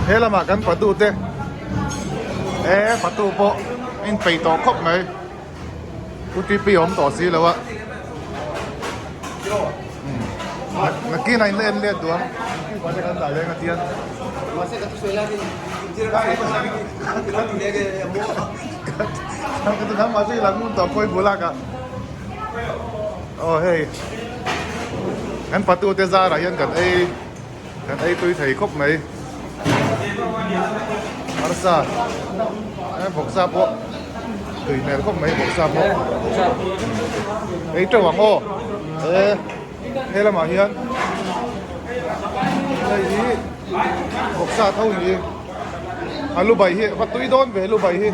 He lamah kan patu te e patu pawh a inpeih tawh khawp mai UTP a awm tawh si lo a nakin a in la en let duh ang kan dah leng a tian aw hei kan patu te zarah hian kan ei Kan ei tui thei khawp mai. Arsa vawksa pawh tui hmel khawp mai vawksa pawh. Ei teuh ang aw. E he lamah hian hei hi vawksa tho ni. A lu bai hi va tui dawn ve lu bai hi.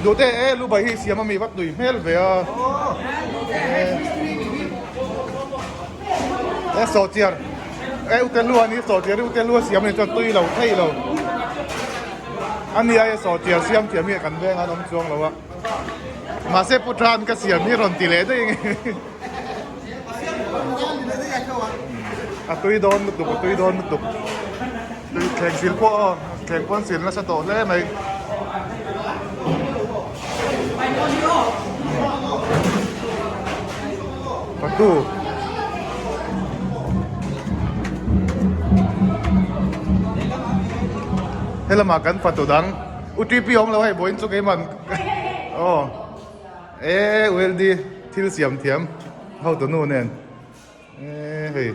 Duh te e lu bai hi siam ami va tui hmel ve a. E sawhchiar e ute lu ani sawhchiar hi ute lu a siam ani chuan tui lo thei lo ani ai a sawhchiar siam thiam hi kan veng an awm chuang lo a mahse pu than ka siam hi rawn ti leh daih nge a tui dawn lutuk a tui dawn lutuk tui thleng sil pawh aw thleng pawn sil nasa tawh hle mai. Patu Helamah kan fatu dang UTP awm lo hei vawiin chu keimah aw e ULD thil siam thiam hotu nu nen e hei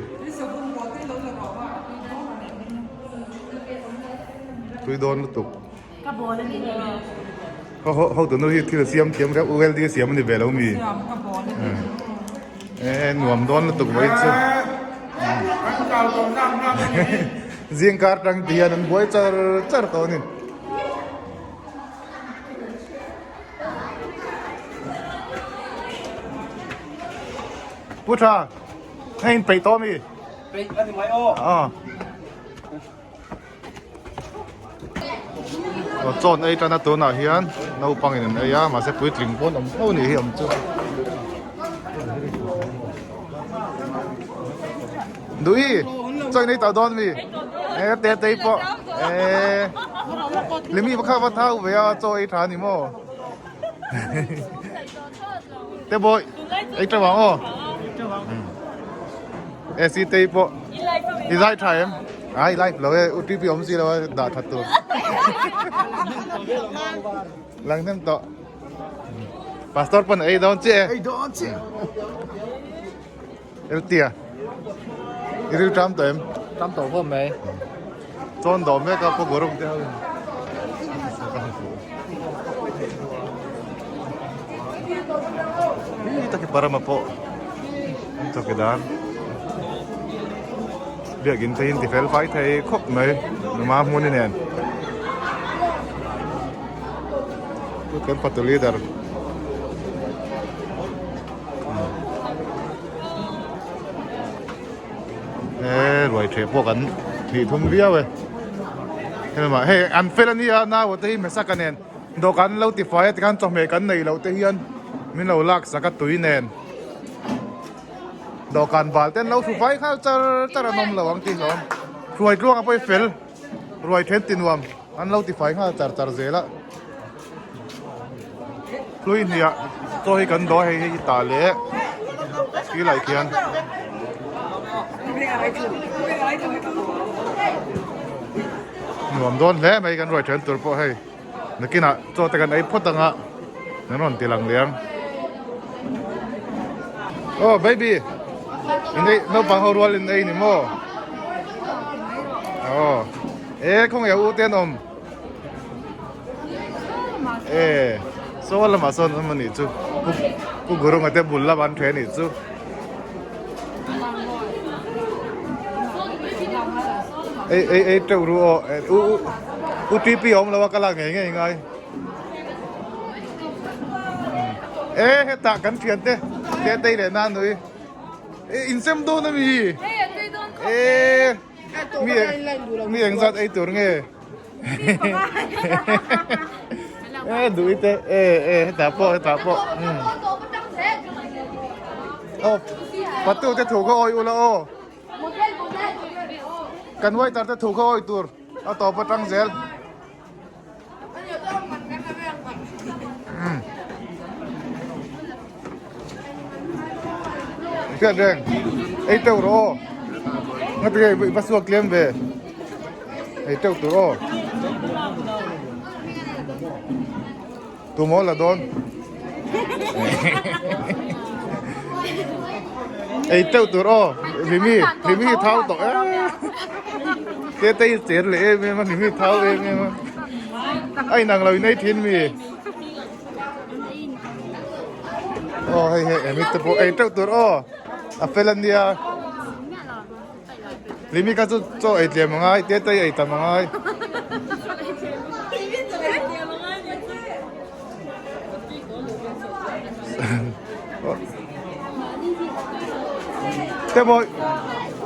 tui dawn lutuk. Ka bawl a ni. Ho ho ho tunu hi thil siam thiam reuh u LD siam a ni ve lo mi. Siam ka bawl a ni. E nuam dawn lutuk mai chu. Zing kar tang ti hian an buai char char tawh a ni. Pu Tha, hei in peih tawh mi? Peih a ni mai aw. Aw. Aw chawn ei tan a tunah hian naupang in an ei a mahse puitling pawn awm tho nih hi awm chu Duhi chaw in ei tawh dawn mi e te te pawh e limi kha va thau ve a chaw ei tha ni maw te bawi ei tha vang aw e si te pawh i zai tha em Ai live lo e UTP awm si lo a dah that tur. Lang nem tawh. Pastor pawn ei dawn chiah e. Ei dawn chiah. Eltia. I ril tam tawh em? Tam tawh khawp mai. Chawn dawm mek a pu Gurung te ho in. Hi taki parama pawh an chawkidar. Biakin te hi tifel fai thei khawp mai numa hmun nen chu kan fatu leader he ruai theh pawh kan thih thum viau e hemi hei an fel ania nau te hi hmesaka nen dawhkan an lo tifai a tikhan chawhmeh kan neih loh te hian min lo lak sak a tui nen. Dawhkan bal te an lo hru vai nghal char char an awm lo ang tih hlawm. Hruai tluanga pawh hi fel ruai then ti nuam an lo ti fai nghal char char zel a. Hlui hniah chaw hi kan dawi hei hei tah leh khi lai khian. Nuam dawn hle mai kan ruai then tur pawh hei. Nakinah chaw te kan ei phawt anga an rawn ti lang liang. Oh baby in ei naupang ho rual in ei ni maw? Oh e khawnge a u te an awm? E saw lamah sawn an awm anih chu Pu Gurunga te bul lamah an then anih chu. Ei ei ei teuh ru aw u u u TP a awm lo a ka lak ngei ngei ngai e hetah kan thian te te tei leh nan nui e insem dawn ami e mi mi engzat ei tur nge e duh i te e e hetah pawh hetah pawh aw patu te thu kha awi ula aw. Kan waiter te thu kha awi tur a tawp atang zel. Hriat reng ei teuh rawh aw ngati nge i va suak tlem ve ei teuh tur aw tumaw la dawn ei teuh tur aw rimi rimi thau tawh e te te i cher leh em em a rimi thau em em a a inang lo in ei thin mi. Aw hei hei emi te pawh ei teuh tur aw a fel a nia Limi kha chu chaw ei tlem a ngai te te ei tam a ngai Te bawih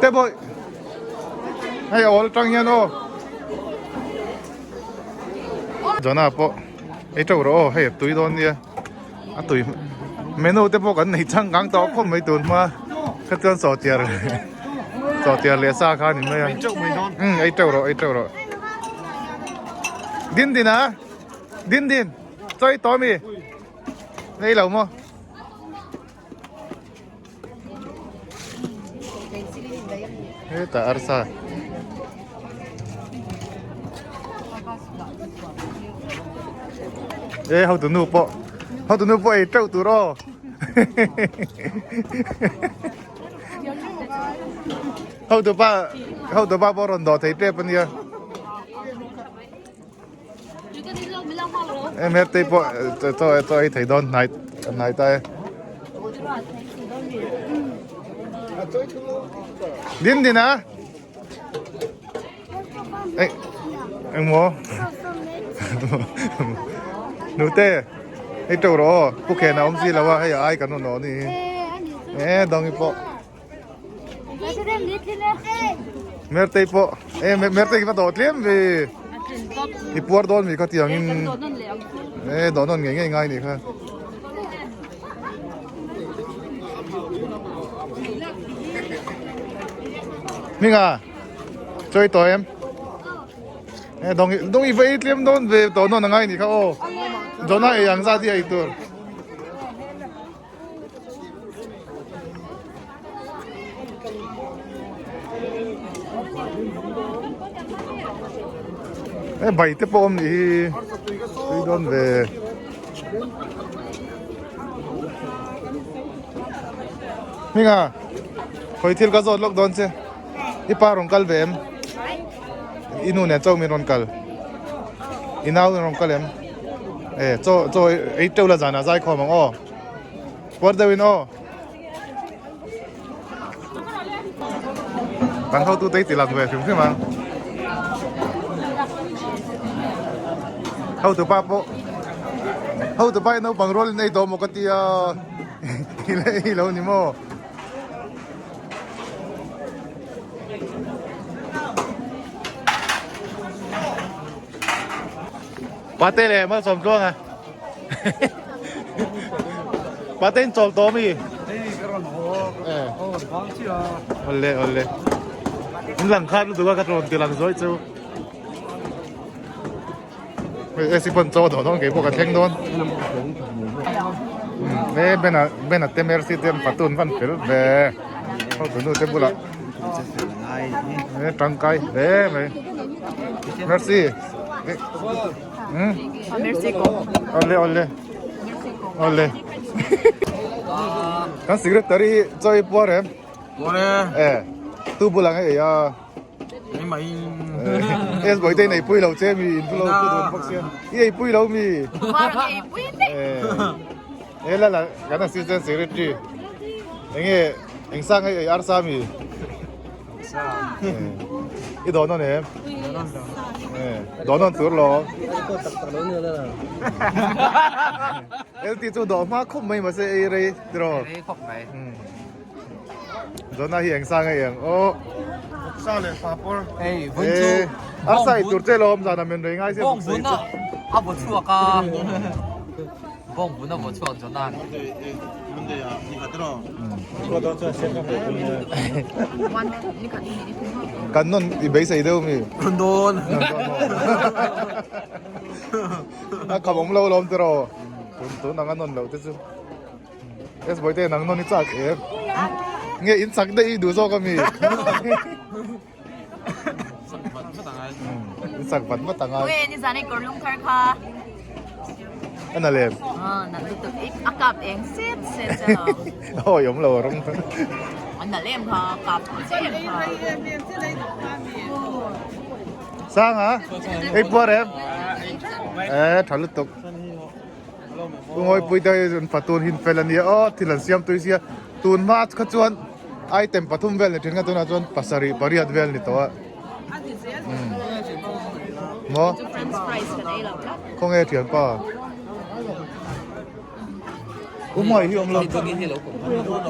te bawih hei a awl tang hian aw Jonah pawh ei teuh rawh aw hei a tui dawn nia a tui menu te pawh kan nei changkang tawh khawp mai tun hma kha chuan sawhchiar sawhchiar leh sa kha a ni mai a umm ei teuh rawh ei teuh rawh din din a din din chaw ei tawh ami nei lo maw. Hetah arsa e hotu nu pawh hotu nu pawh ei teuh tur aw hotu pa hotu pa pawh rawn dawh thei tep ania. Em her te pawh chaw chaw ei thei dawn hnai hnai ta e. Din din a. Eng eng maw? Nute ei teuh rawh aw pu khen a awm si lo a hei a ai kan rawn awh a ni hi. E dawngi pawh. Mertei pawh e Mertei khi va dawh tlem ve i puar dawn mi kha tiang in e dawh nawn ngei ngei ngai nih kha Hminga chawi tawh em e dawng dawng i va ei tlem dawn ve dawh nawn a ngai nih kha aw Jonah ei ang zat hi ei tur. E bai te pawh awm nih hi tui dawn ve Hminga khawi thil ka zawt lawk dawn che i pa rawn kal ve em i nu nen chaw min rawn kal i nau rawn kal em e chaw chaw ei teuh la zanah zai khawm ang aw. Puar deuh in aw. Kan hotu te hi ti lang ve hrim hrim ang. Hotu pa pawh hotu pa hi naupang rual in ei tawh maw ka tia i lo ni maw. Pate leh malsawm tluang a. Pate in chawl tawh mi. Eh. Olle olle. In lang khat lutuk a ka rawn ti lang zawi chu. Hei AC pawn chaw a dawh dawn kei pawh ka thleng dawn. E bena bena te mercy te an fatun van fel ve. Ho tunu te bulah. E tangkai hle mai. Mercy. Hmm? Mercy ko. Ole ole. Ole. Kan secretary choi puar em? Puar e. Eh. Tu bulang e ya. Ni mai. Es boi te nei pui lo che mi in lo tu don bok sia. I ei pui lo mi. Puar ei pui te. Eh. Eh la la kan assistant secretary. Enge eng sang ei arsa mi. I dawn nawn em? Dawn nawn tur lo. LT chu dawh hma khawp mai mahse ei rei tiraw? Rei khawp mai. Zawhna hi eng sang ei ang aw. Sa leh papawr. Hei vun chu. Arsa ei tur che lawm zan a men rei ngai sia. Bawng vun a a vaw chhuak a. Kan nawn i beisei deuh mi? Kan dawn. A kham awm lo lawm tiraw? Tun tun ang a nawn loh te chu. S Bawihte nang nawn i chak em? Nge in chak daih i duh zawk ami? In sak vat vat anga. Uwe ni zan ei kawr lung thar kha. Ana lem. Ah, na lutuk ik a kap eng set set che lo. Oi om lo rawng. An na lem kha kap chem kha. Sanga, ei puar em? Eh, tha lutuk. Ungawi pui te an fatun hin fel ania aw thil an siam tui sia tun hma kha chuan item pathum vel ni thin kha tunah chuan pasarih pariat vel ni tawh a maw khawnge thianpa u hmuai hi awm lo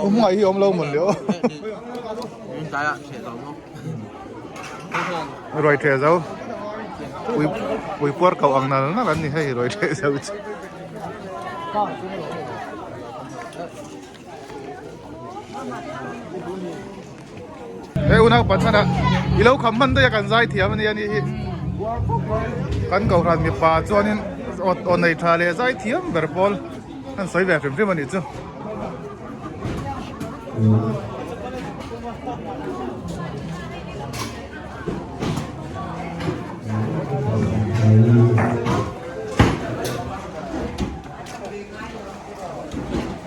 u hmuai hi awm lo mawn le aw Ruai ṭheh zo pui pui puar koh ang nal nal an ni hei ruai ṭheh zo chu. He unau pathana i lo kham hman daih a kan zai thiam a nia ni hi kan kohhran mipa chuanin aw nei tha leh zai thiam ber pawl an sawi ve hrim hrim a nih chu.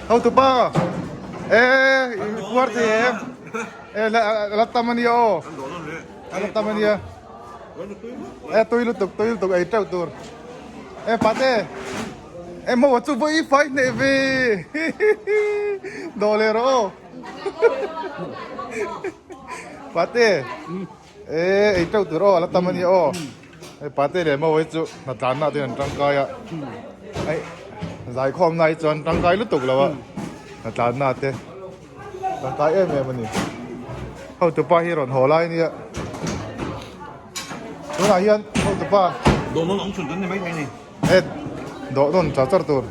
Hotupa e puar thei em e la tam ania aw la tam ania e tui lutuk tui lutuk ei teuh tur e pate E maw chu vawi fai hneh ve dawh leh rawh aw pate e ei teuh tur aw a la tam ania aw hei pate leh maw hi chu hna tlanna te an tangkai a hei zaikhawm na hi chuan tangkai lutuk lo a hna tlanna te tangkai em em a ni hotupa hi rawn haw lai ania tunah hian hotupa Dawh nawn awm chhun kan ni maithei ni. E dawh dawn char char tur.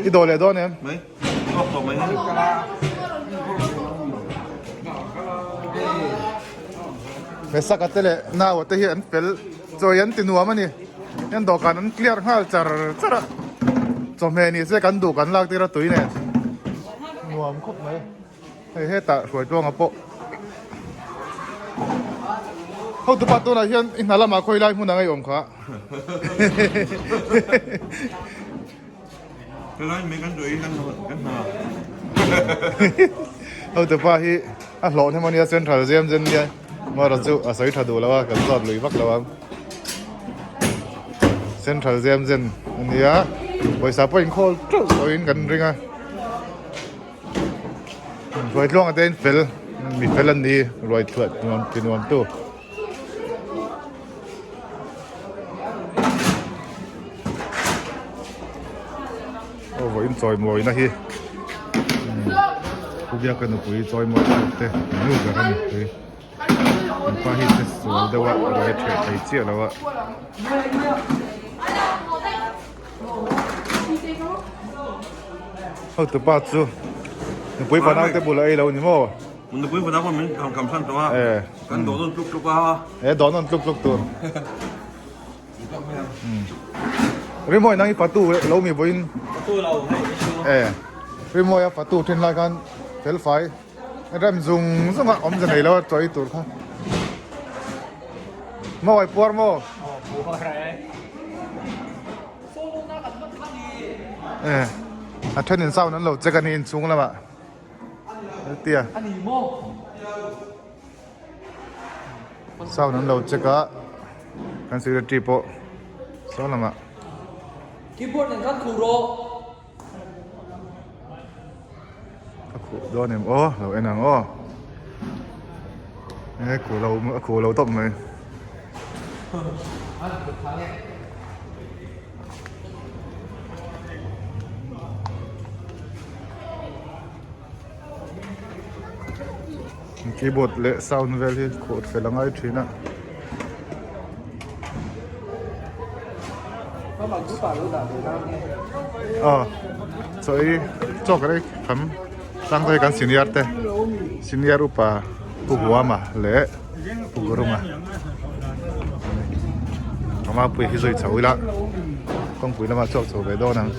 I dawh leh dawn em? Mesaka te leh Naua te hi an fel chawi an ti nuam a ni. Hian dawhkan an clear nghal char char a. Chawhmeh ni se kan duh kan lak tir a tui nen. Nuam khawp mai. Hei hetah hruaitluanga pawh hotupa tunah hian i hna lamah khawi lai hmun ang ei awm kha. Hotupa hi a hlawh hnem ania central zem zen nia mara chu a sawi tha duh lo a kan zawt lui vak lo ang central zem zen ania pawisa pawh inkhawl teuh tawhin kan ring a. Ruai tluanga te in fel mi fel an ni ruai thluah nuam ti nuam tu. Aw vawiin chawi mawina hi Pu Biaka nupui chawi mawi tawk te nu ber a ni tui. An pa hi che sual deuh a ruai a theh thei chiah lo a. Hotupa chu nupui fanau te bula ei lo ni maw? Nupui fanau pawh min tham kam san tawh a, kan dawh nawn tluk tluk a. E dawh nawn tluk tluk tur. Rimawi nang i fatu lo mi vawiin. Fatu lo hei chu. E Rimawi a fatu thin lai khan fel fai rem zung zung a awmze nei lo a chawi tur kha. Mawi puar maw? Aw puar e. Eh, a then in sound an lo check a ni inchhung lamah hetia sound an lo check a kan secretary pawh saw lamah Keyboard nen khan khuh rawh. A khuh dawn em aw lo en ang aw e khuh lo a khuh lo tawp mai. Keyboard leh sound vel hi khuh fel a ngai thin a. Aw chaw ei chaw ka rei tham tlang te hi kan senior te senior upa Pu Huama leh Pu Gurunga Mama pui hi zui chho ila kawngpui lamah chhuak chho ve dawn ang.